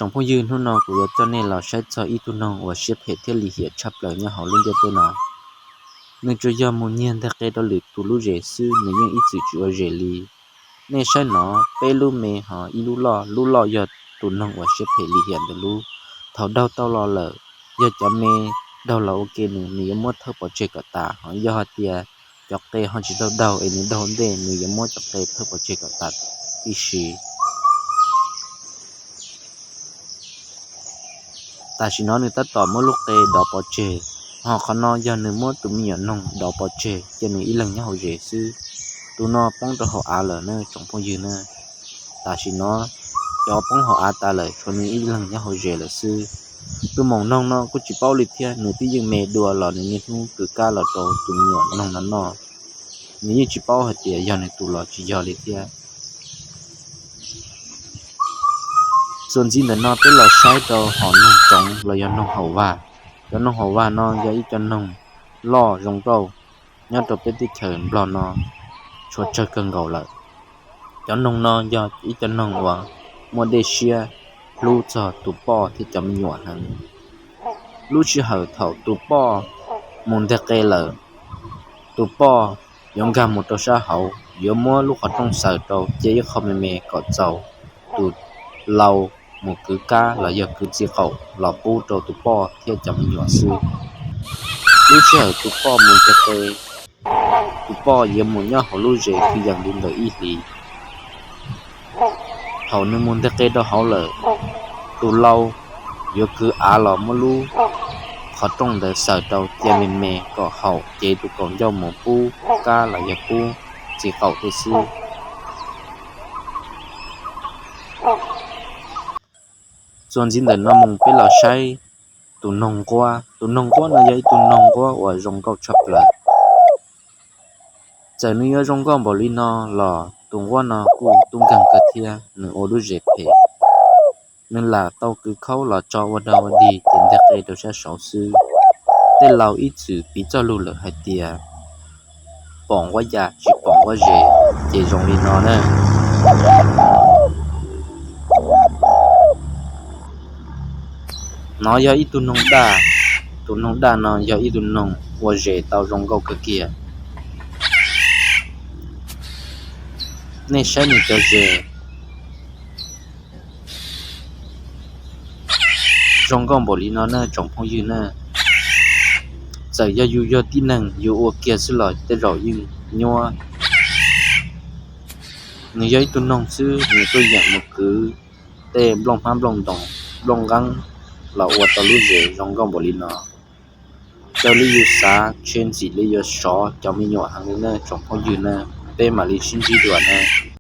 Tsoom phooj ywg, hnub no kuv yuav coj nej los saib txog ib tug noog uas siab phem thiab lim hiam tshaj plaws nyob hauv lub ntiaj teb no. Nws tsuas yog mus nyiag nteg qe rau lwm tus lub zes xwb, nws yeej ib txwm tsis ua zes li. Nej saib no, peb lub me ho ib lub loj, lub loj yog tus noog uas siab phem lim hiam ntawm lub. Thaum daug tau los lawm, yog cov me daug los ua ke nws, nws yuav muab thawb pov tseg kom tas, ho yog hais tias cov qe ho tsis tau daug es nws daug ntej, nws yuav muab cov qe thawb pov tseg kom tas tib si. Tam sim no nws tab tom muab lub qe dov pov tseg, ho qhov no yog nws muab tus me nyuam noog dov pov tseg cia nws ib leeg nyob hauv zes xwb. Tus no poob rau hauv av lawm na tsoom phooj ywg na. Tam sim no cov poob hauv av tas lawm, tshuav nws ib leeg nyob hauv zes lawm xwb. Tus maum noog no kuj tsis paub li thiab, nws twb yeej me dua los nws niaj hnub kwv kab los rau tus me nyuam noog no noj. Nws yeej tsis paub hais tias yog nws tus los tsis yog li thiab. Txuas ntxiv ntawm no peb los saib rau hom noog tsoov los yog noog haum vag. Cov noog haum vag no yog ib co noog loj zoo nkauj nyob rau peb teb chaws Nplog no tshuav tsawg kawg nkaus lawm. Cov noog no yog ib co noog uas muaj dej siab, hlub txog tus poj thiab cov me nyuam heev. Lub sij hawm thaum tus poj mus nteg qe lawm, tus poj yuav nkag mus rau sab hauv, yuav muab lub qhov rooj xaws rau cia ib qho me me kom txaus tus lau mus kwv kab los yog kwv txiv qaum los pub rau tus poj thiab cov me nyuam xwb. Lub sij hawm tus poj mus nteg qe, tus poj yuav mus nyob hauv lub zes kwv yees li ntawm ib hlis. Thaum nws mus nteg qe rau hauv lawm, tus lau yuav kwv av los muab lub qhov rooj ntawd xaws rau cia me me kom haum cev tus kaum ncauj mus pub kab los yog pub txiv qaum tej xwb. Txuas ntxiv ntawm no mus peb los saib tus noog nquab. Tus noog nquab no yog ib tug noog nquab uas zoo nkauj tshaj plaws. Txawm nws yuav zoo nkauj npaum li no los tus nquab no kuj tub nkeeg kawg thiab, nws ua lub zes phem. Nws lam tau kwv khaub los tso ua dog ua dig ces nteg qe rau sab saud xwb. Tej laus ib txwm piv txoj lus lawm hais tias pom nquab ya tsis pom nquab zes, ces zoo li no na. No yog ib tug noog daj. Tus noog daj no yog ib tug noog ua zes tau zoo nkauj kawg kiag. Nej saib nws cov zes zoo nkauj npaum li no na tsoom phooj ywg na. Txawm yog yus yog tib neeg yus ua kiag xwb los tej zaum yeej nyuab. Nws yog ib tug noog xwb, nws tuaj yeem mus kwv tej nplooj hmab nplooj ntoos nplooj nqeeb los ua tau lub zes zoo nkauj npaum li no. Raws li yus xav ntshe ntxim li yuav sov cov me nyuam heev li na tsoom phooj ywg na. Peb mam li sib ntsib dua na.